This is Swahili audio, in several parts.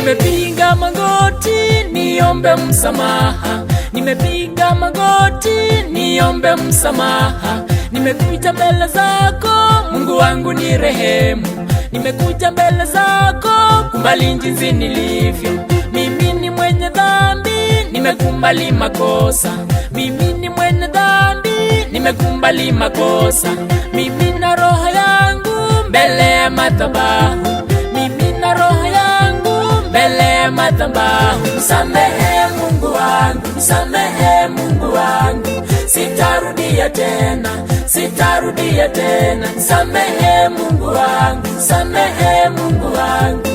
Nimepiga magoti niombe msamaha, nimepiga magoti niombe msamaha. Nimekuja mbele zako Mungu wangu ni rehemu, nimekuja mbele zako kumbali jinsi nilivyo. Mimi ni mwenye dhambi, nimekumbali makosa. Mimi ni mwenye dhambi, nimekumbali makosa. Mimi na roho yangu mbele ya madhabahu, mimi na roho yangu mbele ya madhabahu. Msamehe Mungu wangu, msamehe Mungu wangu, sitarudia tena, sitarudia tena. Msamehe Mungu wangu, msamehe Mungu wangu.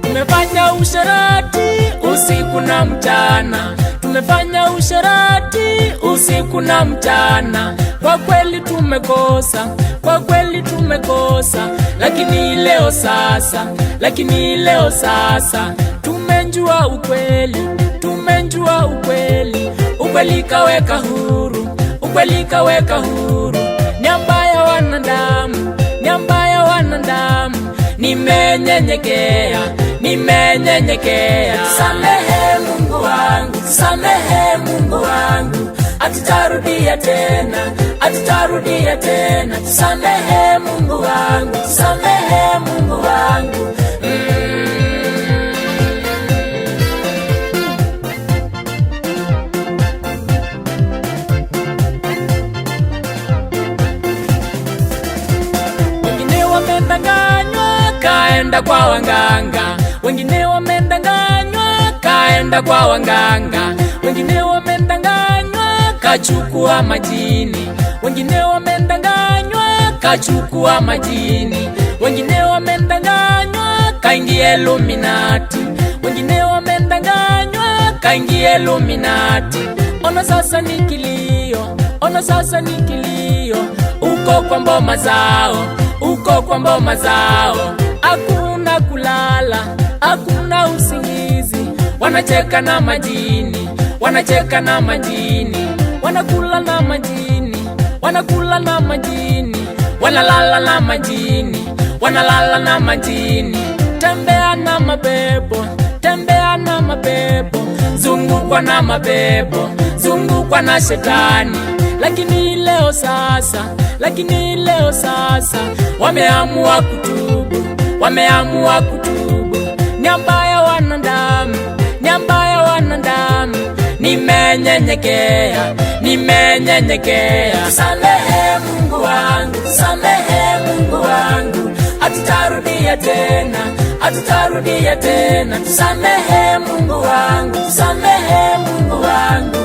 Tumefanya usherati usiku na mchana, tumefanya usherati usiku na mchana. Kwa kweli tumekosa, kwa kweli tumekosa, lakini leo sasa, lakini leo sasa tumenjua ukweli, tumenjua ukweli, ukweli kaweka huru, ukweli kaweka huru. Ni ambaya wanadamu, ni ambaya wanadamu, nimenyenyekea, nimenyenyekea. Samehe Mungu wangu, samehe Mungu wangu, hatutarudia tena, hatutarudia tena. Samehe Mungu wangu, samehe Mungu wangu. Wengine wamedanganywa kaenda kwa waganga, wengine wamedanganywa kaenda kwa waganga, wengine wamedanganywa kachukua majini, wengine wamedanganywa kachukua majini, wengine wamedanganywa kaingia Illuminati, wengine wamedanganywa kaingia Illuminati. Ona sasa ni kilio, ona sasa ni kilio, uko kwa mboma zao, uko kwa mboma zao, hakuna kulala, hakuna usingizi, wanacheka na majini, wanacheka na majini, wanakula na majini, wanakula na majini, wanalala na majini, wanalala na majini, tembea na mapepo, tembea na mapepo, zungukwa na mapepo, zungukwa na shetani. Lakini leo sasa, lakini leo sasa wameamua kutubu, wameamua kutubu. Ni ambaya wanadamu, ni ambaya wanadamu, nimenyenyekea, nimenyenyekea. Samehe Mungu wangu, samehe Mungu wangu, hatutarudia tena, hatutarudia tena. Tusamehe Mungu wangu, tusamehe Mungu wangu.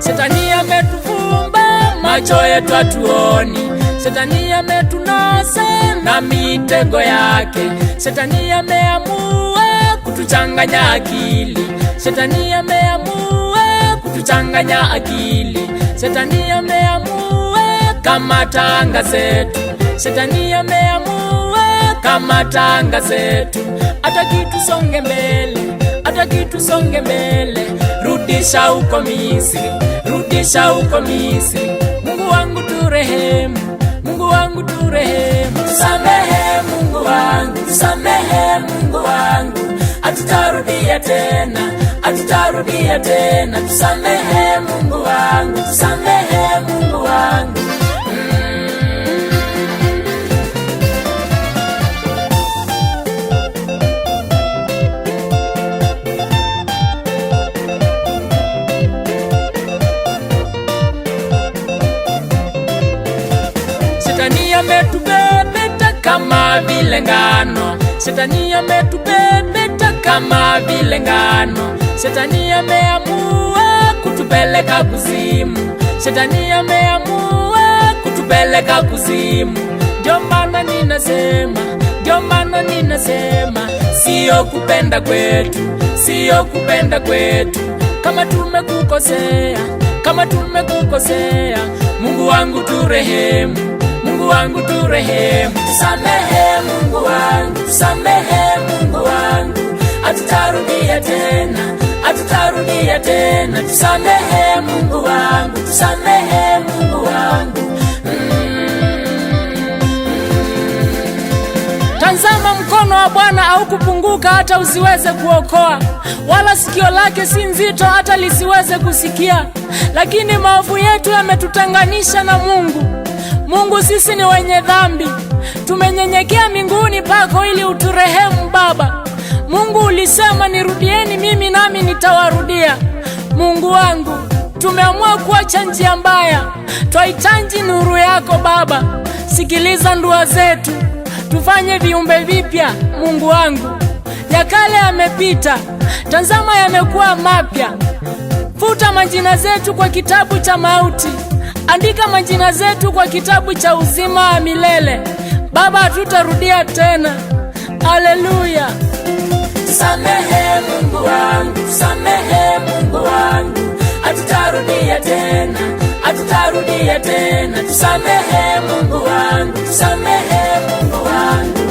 Shetani ametufumba macho yetu hatuoni, Shetani ametunasa na mitego yake, Shetani ameamua kutuchanganya akili, Shetani ameamua kutuchanganya akili, Shetani ameamua kama tanga zetu, Shetani ameamua kama tanga zetu, hata kitu songe mbele, hata kitu songe mbele, rudisha uko Misri, rudisha uko Misri. Mungu wangu turehemu, Mungu wangu turehemu. Tusamehe Mungu wangu, tusamehe Mungu wangu, hatutarudia tena, hatutarudia tena. Tusamehe Mungu wangu, tusamehe Mungu wangu. Shetani ametubebeta kama vile ngano, Shetani ametubebeta kama vile ngano, Shetani ameamua kutupeleka kuzimu, Shetani ameamua kutupeleka kuzimu. Ndio maana ninasema, ndio maana ninasema, sio kupenda kwetu, sio kupenda kwetu. Kama tumekukosea, kama tumekukosea, Mungu wangu turehemu, Mungu wangu turehemu. Tusamehe Mungu wangu, tusamehe Mungu wangu, hatutarudia tena, hatutarudia tena. Tusamehe Mungu wangu, tusamehe Mungu wangu. Tazama, mkono wa Bwana haukupunguka hata usiweze kuokoa, wala sikio lake si nzito hata lisiweze kusikia. Lakini maovu yetu yametutenganisha na Mungu. Mungu, sisi ni wenye dhambi, tumenyenyekea miguuni pako ili uturehemu Baba. Mungu, ulisema nirudieni mimi nami nitawarudia. Mungu wangu, tumeamua kuacha njia mbaya, twahitaji nuru yako Baba. Sikiliza ndua zetu, tufanye viumbe vipya. Mungu wangu, ya kale yamepita, tazama yamekuwa mapya. Futa majina zetu kwa kitabu cha mauti, andika majina zetu kwa kitabu cha uzima wa milele. Baba, hatutarudia tena. Haleluya. Tusamehe Mungu wangu, tusamehe Mungu wangu, hatutarudia tena, hatutarudia tena. Tusamehe Mungu wangu, tusamehe Mungu wangu.